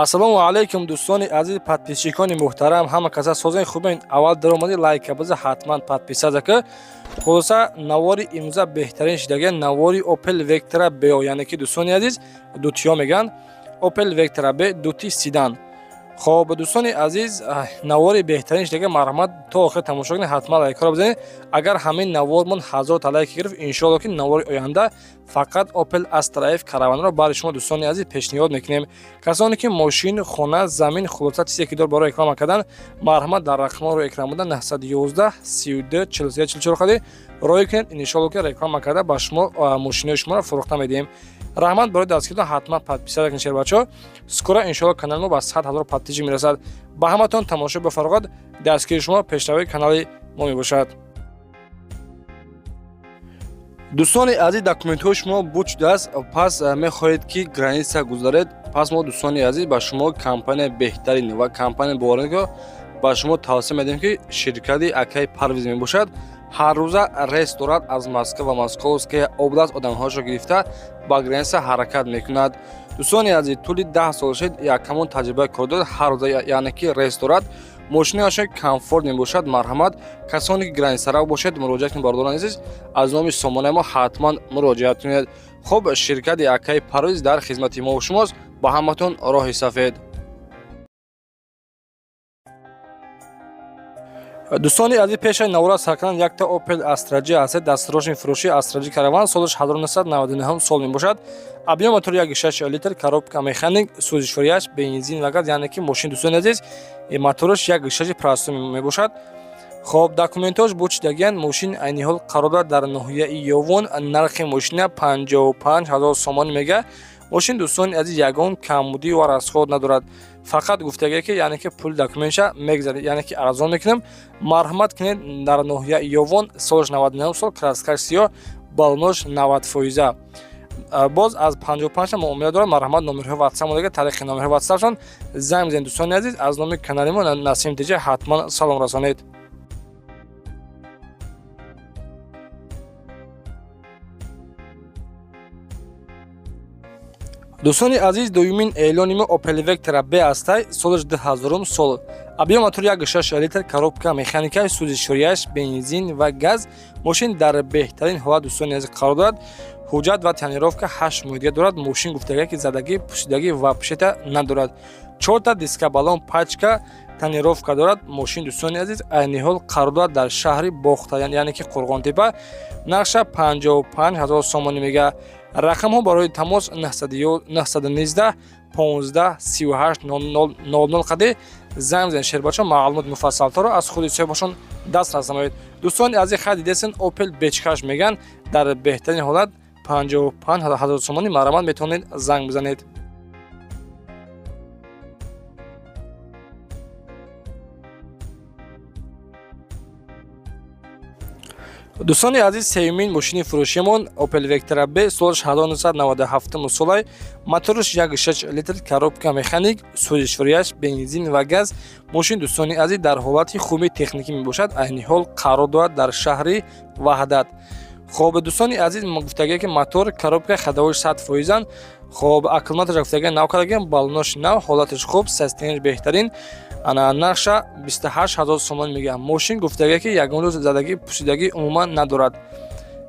Ассалому алайкум, дӯстони азиз, подписчикони муҳтарам, ҳама каса созани хубен. Аввал даромади лайка биза, ҳатман подписаться ка. Хулоса, навори имрӯза беҳтарин шидага навори Opel Vectra B, яъне ки, дӯстони азиз, дутиё мегӯянд, Opel Vectra B дути седан. Хоб, дӯстони азиз, навори беҳтарин шидага, марҳамат, то охир тамошо кунед, ҳатман лайкҳоро бизанед. Агар ҳамин навормон 1000 та лайк гирифт, иншоалло, ки навори оянда фақат Opel Astra F караванро барои шумо, дӯстони азиз, пешниҳод мекунем. Касоне ки мошин, хона, замин, хулоса, чизе ки дор барои реклама кардан, марҳамат, дар рақамҳоро экран буда 911 32 43 44 хади роҳӣ кунед. Иншоалло, ки реклама карда ба шумо мошинои шуморо фурӯхта медиҳем. Раҳмат барои дастгиритон, ҳатман подписаться кунед, шербачаҳо. Скоро, иншоалло, канали мо ба 100 000 подписчик мерасад. Ба ҳаматон тамошо ба фароғат, дастгири шумо пешравии канали мо мебошад. Дӯстони азиз, документҳои шумо буд шудааст, пас мехоҳед, ки граница гузаред. Пас мо, дӯстони азиз, ба шумо компания беҳтарин ва компания боваринро ба шумо тавсия медиҳем, ки ширкати акаи Парвиз мебошад. Ҳар рӯза рейс дорад аз Москва ва Московская область, одамҳоашро гирифта ба граница ҳаракат мекунад. Дӯстони азиз, тӯли 10 сол шуд, якамон таҷрибаи кор дорад. Ҳар рӯза, яъне ки, рейс дорад, мошинаашон комфорт мебошад. Марҳамат, касоне ки границарав бошед, муроҷиат кунед. Бародарони азиз, аз номи сомонаи мо ҳатман муроҷиат кунед. Хуб, ширкати акаи Парвиз дар хизмати мо шумост. Ба ҳаматон роҳи сафед. Дӯстони азиз, пешаи навора сар кардан якта Opel Astra J ҳаст, дастрошни фурӯши Astra J караван, солаш 1999 сол мебошад. Объем мотор 1,6 литр, коробка механик, сӯзишворияш бензин ва газ, яъне ки мошин, дӯстони азиз, мотораш 1,6 простой мебошад. Хоб, документҳош буд шидагиянд. Мошин айни ҳол қарор дорад дар ноҳияи Ёвон. Нархи мошина 55 000 сомонӣ мега. Мошин, дӯстони азиз, ягон камбудӣ ва расход надорад, фақат гуфтагие, ки, яъне ки, пули документша мегзаред, яъне ки арзон мекунем. Марҳамат кунед, дар ноҳияи Ёвон, солаш 99 сол, краскаш сиёҳ, баллонош 90 фоиза. Боз аз 55 муомила дорад. Марҳамат, номерҳои ватсап модага, тариқи номерҳои ватсапшон занг бизанед. Дӯстони азиз, аз номи канали мо Насим ТЖ ҳатман салом расонед. Дӯстони азиз, дуюмин эълони мо Opel Vectra B ҳастай, солаш 2000 сол, объем мотор 1,6 литр, коробка механика, сӯзишворияш бензин ва газ. Мошин дар беҳтарин ҳолат, дӯстони азиз, қарор дорад. Ҳуҷҷат ва тонировка 8 моҳ дига дорад. Мошин гуфтага, ки задагӣ, пӯсидагӣ ва пушета надорад. Чорта диска, баллон, пачка, тонировка дорад. Мошин, дӯстони азиз, айни ҳол қарор дорад дар шаҳри Бохта, яъне ки Қурғонтепа. Нархша 55 000 сомонӣ мега. Рақамҳо барои тамос 919 15 38 00 қади занг бизанед, шербачо, маълумоти муфассалторо аз худи соҳибашон дастрас намоед. Дӯстони азиз, хай, дидесен, Opel бечкаш меган, дар беҳтарин ҳолат, 55 000 сомонӣ. Марҳамат, метавонед занг бизанед. Дӯстони азиз, сеюмин мошини фурӯшиамон Opel Vectra B, солаш 1997 солай, мотораш 1,6 литр, коробка механик, сӯзишворияш бензин ва газ. Мошин, дӯстони азиз, дар ҳолати хуби техникӣ мебошад. Айни ҳол қарор дорад дар шаҳри Ваҳдат. Хоб, дӯстони азиз, гуфтагие, ки мотор, коробка, ходовош 100 фоизанд. Хоб, аккумулятораш, гуфтагия, нав кардагиам, баллонош нав, ҳолаташ хуб, состояниеш беҳтарин. Ана, нархша 28 000 сомон мегӯям. Мошин, гуфтагие, ки ягон рӯз задагӣ, пӯсидагӣ умуман надорад.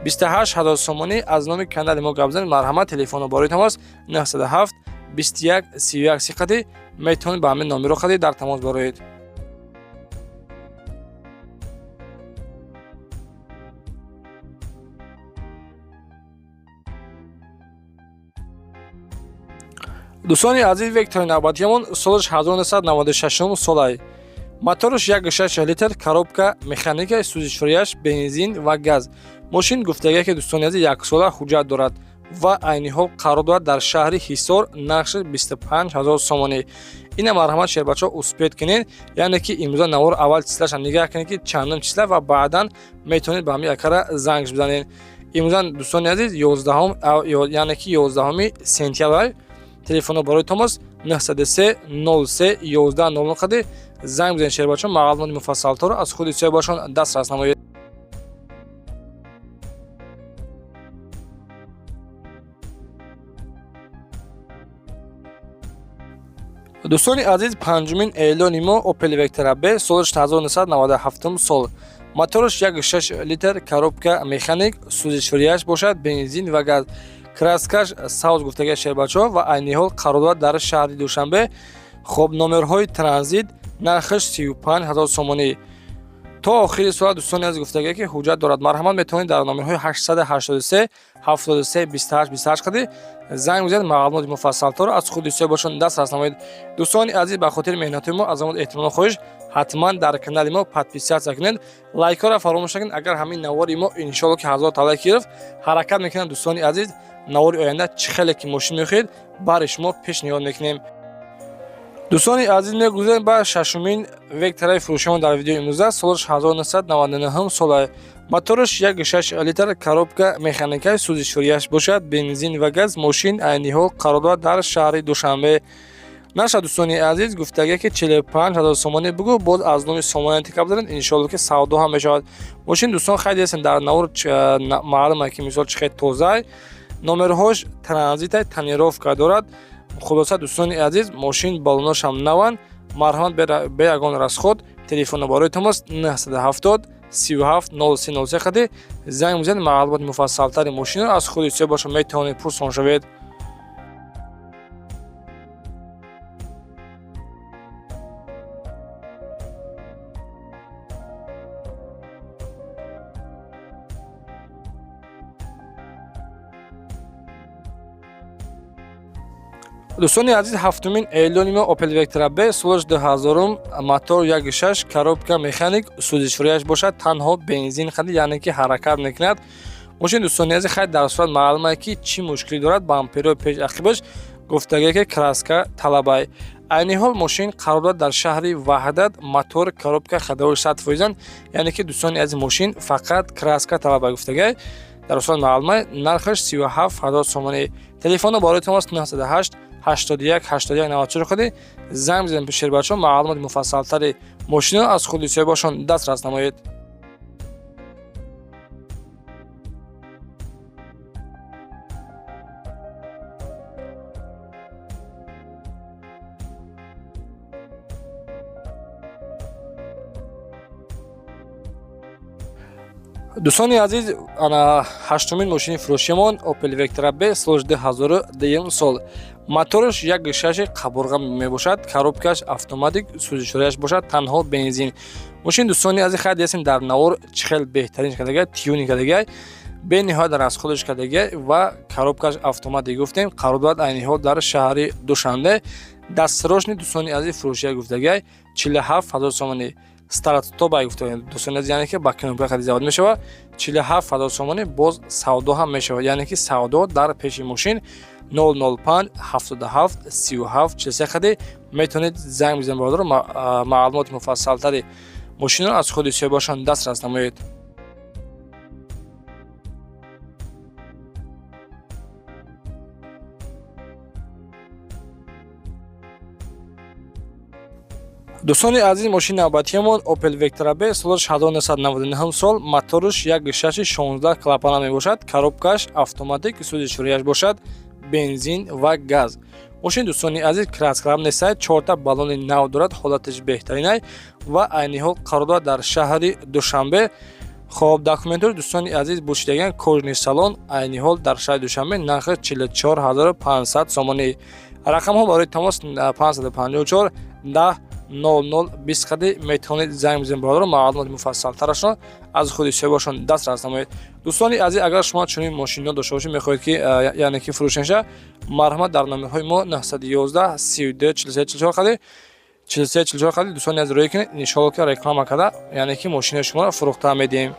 28 000 сомонӣ. Аз номи канали мо гап занед, марҳамат. Телефоно барои тамос 907 21 31 сиқати, метавонед ба ҳамин номеро хади дар тамос бароед. Дӯстони азиз, Вектори навбатиямон солаш 1996 солай, мотораш 1,6 литр, коробка механика, сӯзишворияш бензин ва газ. Мошин, гуфтагие, ки, дӯстони азиз, яксола ҳуҷҷат дорад ва айни ҳол қарор дорад дар шаҳри Ҳисор. Нархш 25 000 сомонӣ. Ина, марҳамат, шербачаҳо, успеть кунед, яъне ки имрӯза навор аввал числаша нигаҳ кунед, ки чандум числа, ва баъдан метавонед ба ҳамин якара занг бизанед. Имрӯза, дӯстони азиз, 11, яъне ки 11 сентябр. Телефонҳо барои тамос 903 03 11 00 қади занг бизанед, шербачаҳо, маълумоти муфассалторо аз худи соҳибашон дастрас намоед. Дӯстони азиз, панҷумин эълони мо Opel Vectra B, солаш 1997 сол, мотораш 1,6 литр, коробка механик, сӯзишворияш бошад бензин ва газ, краскаш савз гуфтага шербачо ва айни ҳол қарор дорад дар шаҳри Душанбе. Хоб, номерҳои транзит, нархаш 35 ҳазор сомонӣ. То охири соат, дӯстони азиз, гуфтага ки ҳуҷҷат дорад. Марҳамат, метавонед дар номерҳои 883 73 28 28 қади занг бизанед, маълумоти муфассалторо аз худи соҳибашон дастрас намоед. Дӯстони азиз, ба хотири меҳнатҳои мо аз эҳтимолон хоҳиш, ҳатман дар канали мо подписаться кунед, лайкҳоро фаромӯш накунед. Агар ҳамин навори мо, иншоалло, ки 1000 та лайк гирифт, ҳаракат мекунам, дӯстони азиз, навори оянда чӣ хеле ки мошин мехоҳед, бари шумо пешниҳод мекунем. Дӯстони азиз, мегузарем ба шашумин Вектораи фурӯшамон дар видеои имрӯза. Солаш 1999 сола, мотораш 1,6 литр, коробка механикаи, сӯзишворияш бошад бензин ва газ. Мошин айни ҳол қарор дорад дар шаҳри Душанбе. Наша, дӯстони азиз, гуфтага ки 45 ҳазор сомонӣ бугӯ, боз аз номи сомона интихоб доранд, иншоалло ки савдо ҳам мешавад. Мошин, дӯстон, хайр дидастем, дар навор маълума ки мисол чӣ хел тозай, номерҳош транзитай, тонировка дорад. Хулоса, дӯстони азиз, мошин балоношам наванд. Марҳамат, бе ягон расход телефонро барои тамос 970 37 03 03 қади занг бизанед, маълумоти муфассалтари мошинро аз худи соҳибашон метавонед пурсон шавед. Дӯстони азиз, ҳафтумин эълони мо Opel Vectra B, солаш 2000, мотор 1,6, коробка механик, сӯзишворияш бошад танҳо бензин хади, яъне ки ҳаракат мекунад мошин. Дӯстони азиз, хайр, дар сурат маълума ки чӣ мушкилӣ дорад, бамперои пеш ақибаш гуфтагие ки краска талабай. Айни ҳол мошин қарор дорад дар шаҳри Ваҳдат. Мотор, коробка, ходовой 100%, яъне ки, дӯстони азиз, мошин фақат краска талабай гуфтагай. Дар сурат маълума, нархаш 37 ҳазор сомонӣ. Телефонро барои тамос 908 81 81 94 худи занг бизанед, шербачо, маълумоти муфассалтари мошинро аз худи соҳибашон дастрас намоед. Дӯстони азиз, ана ҳаштумин мошини фурӯшимон Opel Vectra B, солаш 2002 сол, мотораш 1,6 қабурға мебошад, коробкаш автоматик, сӯзишворияш бошад танҳо бензин. Мошин, дӯстони азиз, хайр дидастем, дар навор чӣ хел беҳтарин кардагай, тюнинг кардагай, бениҳоят расходаш кардагай ва коробкаш автоматик гуфтем. Қарор дорад айни ҳол дар шаҳри Душанбе. Дастсрочный, дӯстони азиз, фурӯшия гуфтагай 47 ҳазор сомонӣ. Старт-стоп ай гуфта, дӯстони азиз, яъне ки ба кнопка хади завод мешавад. 47 ҳазор сомонӣ, боз савдо ҳам мешавад, яъне ки савдо дар пеши мошин 005 77 37 43 хади метавонед занг бизанед, бародаро, маълумоти муфассалтари мошинро аз худи соҳибашон дастрас намоед. Дӯстони азиз, мошини навбатиямон Opel Vectra B, солаш 1999 сол, мотораш 1,6 16 клапана мебошад, коробкаш автоматик, сӯзишворияш бошад бензин ва газ. Мошин, дӯстони азиз, краскалам нестад, чорта баллони нав дорад, ҳолаташ беҳтаринай ва айни ҳол қарор дорад дар шаҳри Душанбе. Хоб, документҳои, дӯстони азиз, бушидаган, кожаный салон, айни ҳол дар шаҳри Душанбе, нархи 44 500 сомонӣ. Рақамҳо барои тамос 554 10 00 20 қади метавонед занг бизанед, бародаро, маълумоти муфассалтарашро аз худи соҳибашон дастрас намоед. Дӯстони азиз, агар шумо чунин мошинҳо дошта бошед, мехоҳед ки, яъне ки фурӯшен ша, марҳамат, дар номерҳои мо 911 32 43 44 қади, 43 44 қади, дӯстони азиз, рӯя кунед, иншоалло ки реклама карда, яъне ки мошинаи шуморо фурӯхта медиҳем.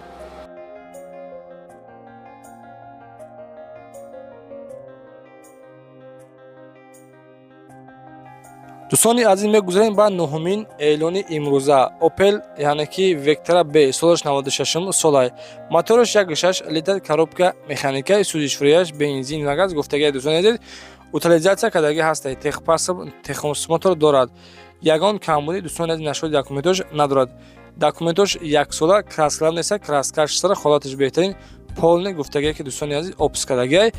Дӯстони азиз, мегузарем ба нуҳумин эълони имрӯза. Opel, яъне ки Vectra B, солаш 96 солай, мотораш 1,6 литр, коробка механика, сӯзишворияш бензин ва газ гуфтагии. Дӯстони азиз, утилизация кардагӣ ҳастад, техпаспорт, техосмотр дорад, ягон камбудӣ, дӯстони азиз, нашоди документош надорад. Документош яксола, краскалам неста, краскаш сара, ҳолаташ беҳтарин, полный гуфтагие ки, дӯстони азиз, опись кардагиай.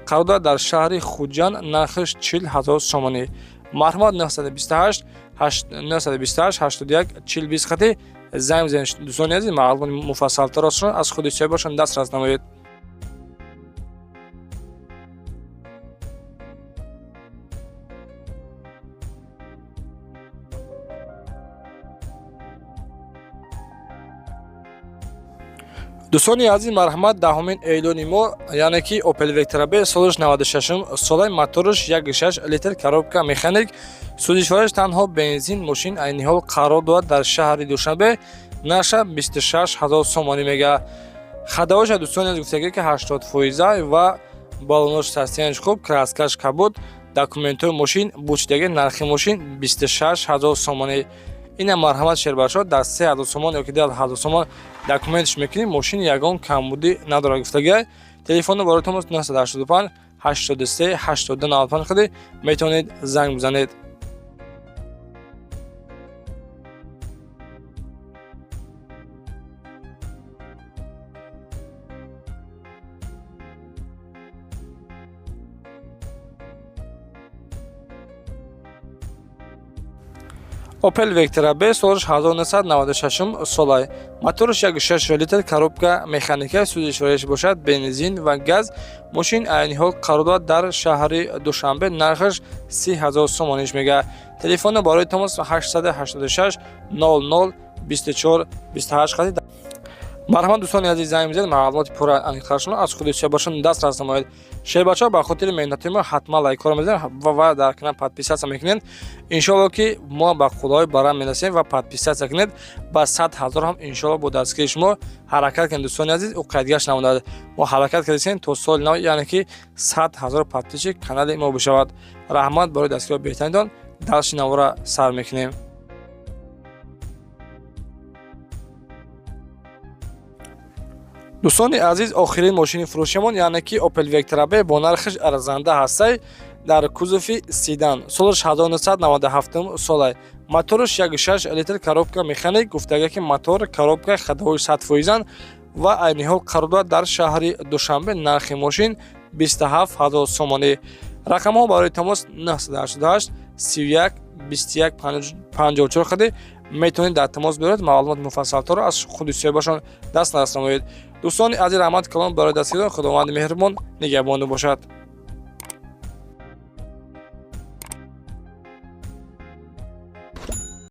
Қарор дорад дар шаҳри Хуҷанд, нархаш 40 ҳазор сомонӣ. Марҳамат, 928 928 81 40 20 хати занг бизанед. Дӯстони азиз, маълумоти муфассалтарро аз худи соҳибашон дастрас намоед. Дӯстони азиз, марҳамат, 10-умин эълони мо, яъне ки Opel Vectra B, солаш 96 солаи, мотораш 1,6 литр, коробка механик, сӯзишвораш танҳо бензин. Мошин айни ҳол қарор дорад дар шаҳри Душанбе, нарша 26 ҳазор сомонӣ мега. Ходовойша, дӯстони азиз, гуфтагӣ ки 80 фоиза ва балонош состоянияш хуб, краскаш кабуд, документҳои мошин бучидаги. Нархи мошин 26 ҳазор сомонӣ. Ина, марҳамат, шербачаҳо, дар 3000 сомон ёки 2000 сомон документш мекунем. Мошин ягон камбудӣ надорад, гуфтагиай. Телефони барои тамос 985 83 82 95 худи метавонед занг бизанед. Opel Vectra B, солаш 1996 солай, мотораш 1,6 литр, коробка механика, сӯзишвориш бошад бензин ва газ. Мошин айни ҳол қарор дорад дар шаҳри Душанбе, нархаш 30 ҳазор сомониш мега. Телефони барои тамос 886 00 24 28 хати. Марҳамат, дӯстони азиз, занг бизанед, маълумоти пурра аниқтаршуно аз худи соҳибашон дастрас намоед. Шербачаҳо, ба хотири меҳнати мо ҳатман лайкҳоро мезанед ва дар канал подписаться мекунед. Иншоалло, ки мо ба қуллаҳои баланд мерасем ва подписаться кунед, ба 100 000 ҳам иншоалло бо дастгирии шумо ҳаракат кунед. Дӯстони азиз, ӯ қайдгашт намонад. Мо ҳаракат кардем то соли нав, яъне ки 100 000 подписчик канали мо бишавад. Раҳмат барои дастгириҳои беҳтаринтон. Дарси навора сар мекунем. Дӯстони азиз, охирин мошини фурӯшимон, яъне ки Opel Vectra B бо нархиш арзанда ҳастай, дар кузови седан, солаш 1997 солай, мотораш 1,6 литр, коробка механик. Гуфтага ки мотор, коробка, ходовой 100 фоизан ва айни ҳол қарор дорад дар шаҳри Душанбе. Нархи мошин 27 ҳазор сомонӣ. Рақамҳо барои тамос 988 31 21 54 хади метавонед дар тамос биёред, маълумоти муфассалтарро аз худи соҳибашон дастрас намоед. Дӯстони азиз, раҳмат калон барои дастгирӣ. Худованди меҳрубон нигаҳбонду бошад.